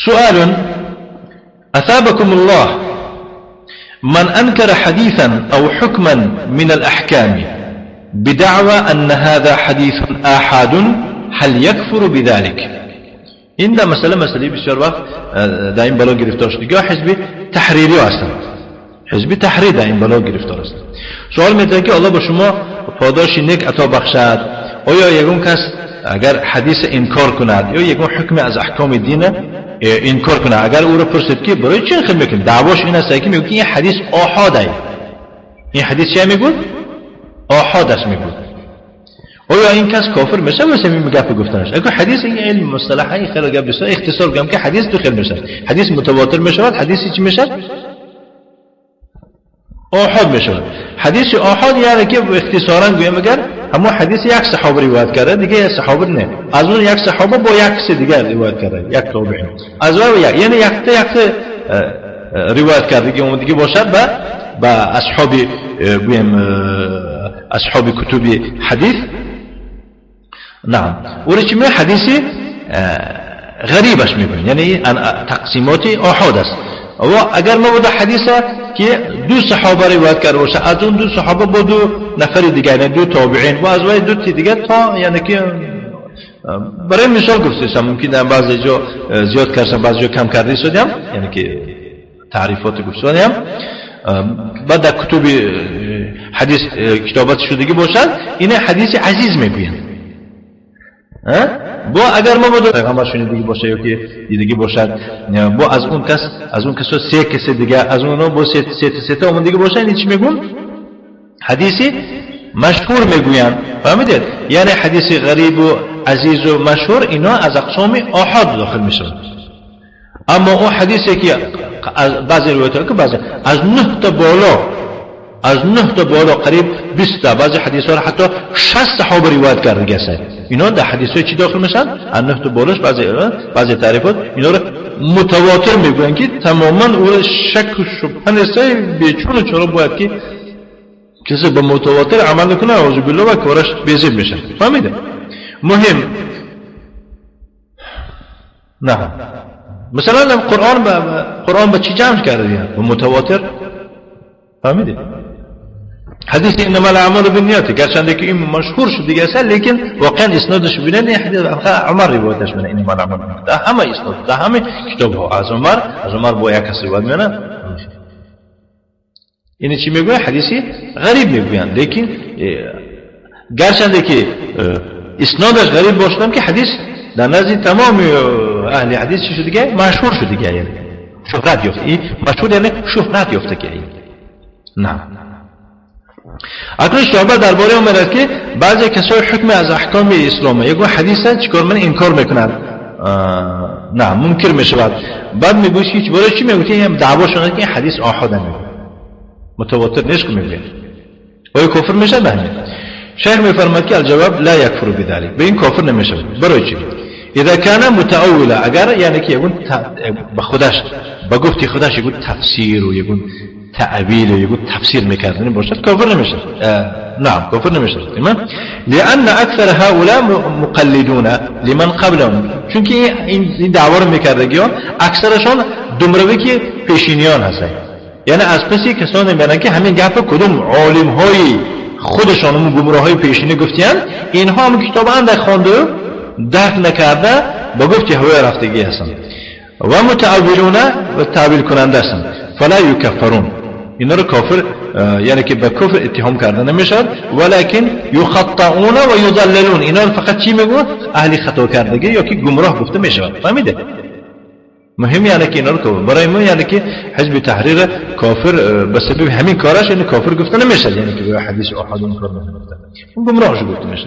سؤال أثابكم الله من أنكر حديثا أو حكما من الأحكام بدعوى أن هذا حديث آحاد هل يكفر بذلك؟ این در مسئله مسئله بسیار وقت در این بلا گرفتار شد. یا حزب تحریری هستند، حزب تحریر در این بلا گرفتار است. سوال میتونه که الله به شما پاداش نیک عطا بخشد، آیا یگون کس اگر حدیث انکار کند یا یگون حکم از احکام دین انکار کند، اگر او را پرسید که برای چه خیلی میکنی، دعواش این است که میگه این حدیث آحاده، این حدیث چه میگه؟ آحاد است میگه. آیا این کس کافر میشه واسه این گپ گفتنش؟ اگه حدیث این علم مصطلح این خیلی گپ بسیار اختصار گم که حدیث دو خیلی میشه، حدیث متواتر میشود، حدیث چی میشه؟ آحاد میشود. حدیث آحاد یعنی که اختصارا گویم اگر همون حدیث یک صحابه روایت کرده دیگه صحابه نه، از اون یک صحابه با یک کس دیگر روایت کرده، یک تابعین از اون یک، یعنی یک تا یک روایت کرده که اون دیگه باشد با اصحاب گویم اصحاب کتب حدیث. نعم ورچ می حدیثی غریبش میگوین، یعنی تقسیمات آحاد است. و اگر ما بوده حدیثه که دو صحابه روایت کرده باشه، از اون دو صحابه با دو نفر دیگه، یعنی دو تابعین و از وی دو تی دیگه تا، یعنی که برای مثال گفتم ممکن در بعضی جا زیاد کردم بعضی جا کم کرده شدیم، یعنی که تعریفات گفتم بعد در کتب حدیث کتابت شدگی باشد، اینه حدیث عزیز میگوین. با اگر ما بود پیغمبر شنیدگی باشه یا که دیدگی باشد، با از اون کس از اون کس سه کس دیگه از اونها با سه سه سه تا اون دیگه باشه، این چی میگون؟ حدیثی مشهور میگوین. فهمیدید؟ یعنی حدیث غریب و عزیز و مشهور اینا از اقسام آحاد داخل میشن. اما اون حدیثی که از بعضی روایت‌ها که بعضی از 9 تا بالا، از 9 تا بالا قریب 20 تا، بعضی حدیث ها حتی 60 صحابه روایت کرده گسه، اینا در حدیث های چی داخل میشن؟ از 9 تا بالاش بعضی تعریفات اینا رو متواتر میگوین که تماما او شک و شبهه نیست، بیچون و چرا باید که کسی به متواتر عمل کنه، اعوذ بالله، و کارش بیزید میشه. فهمیده؟ مهم نه مثلا قرآن قرآن به چی جمع کرده؟ به متواتر. فهمیدید؟ حدیث انما الاعمال بالنیات گرچنده که این مشهور شد دیگه اصلا، لیکن واقعا اسنادش ببینید، این حدیث عمر روایتش منه، انما الاعمال بالنیات ده همه اسناد ده همه کتاب ها از عمر، از عمر با یک کس روایت منه. اینه چی میگوین؟ حدیثی غریب میگوین، لیکن گرچنده که اسنادش غریب باشدم که حدیث در نزد تمام اهل حدیث چی شد دیگه؟ مشهور شد دیگه، یعنی شهرت یافت. این مشهور یعنی شهرت یافته که نه. اکنون صحبت درباره اون میرد که بعضی کسای حکم از احکام اسلام یکو حدیث چیکار من انکار میکنن، نه منکر میشود. بعد میگوش هیچ برای چی میگه که این دعوا شده که این حدیث آحاد میگه متواتر نیست که میگه آیا کافر میشه؟ به همین شیخ میفرماد که الجواب لا یکفر بذلك، به این کافر نمیشه. برای چی؟ اذا كان متأولا، اگر یعنی که یکون به خودش به گفتی خودش یکون تفسیر و یکون تأویل و یکون تفسیر میکردن باشد کافر نمیشه. نعم کافر نمیشه. لأن اکثر هؤلاء مقلدون لمن قبلهم، چون که این دعوا رو میکردگی ها اکثرشان دمروی که پیشینیان هستن، یعنی از پسی کسانی میرن که همین گپ کدوم عالم های خودشان اون گمراه های پیشینی گفتین، اینها هم کتاب اندک خوانده درک نکرده با گفتی هوای رفتگی هستن و متأولون و تعبیل کننده هستن. فلا یکفرون، اینا رو کافر یعنی که به کفر اتهام کرده نمیشد، ولکن یخطئون و یضللون، اینا رو فقط چی میگو؟ اهل خطا کردگی یا که گمراه گفته میشود. فهمیده؟ مهم یعنی که اینا رو کافر برای ما یعنی که حزب تحریر کافر به سبب همین کارش یعنی کافر گفته نمیشه، یعنی که به حدیث احاد اون کار نمیگفته، اون گمراهش گفته میشه.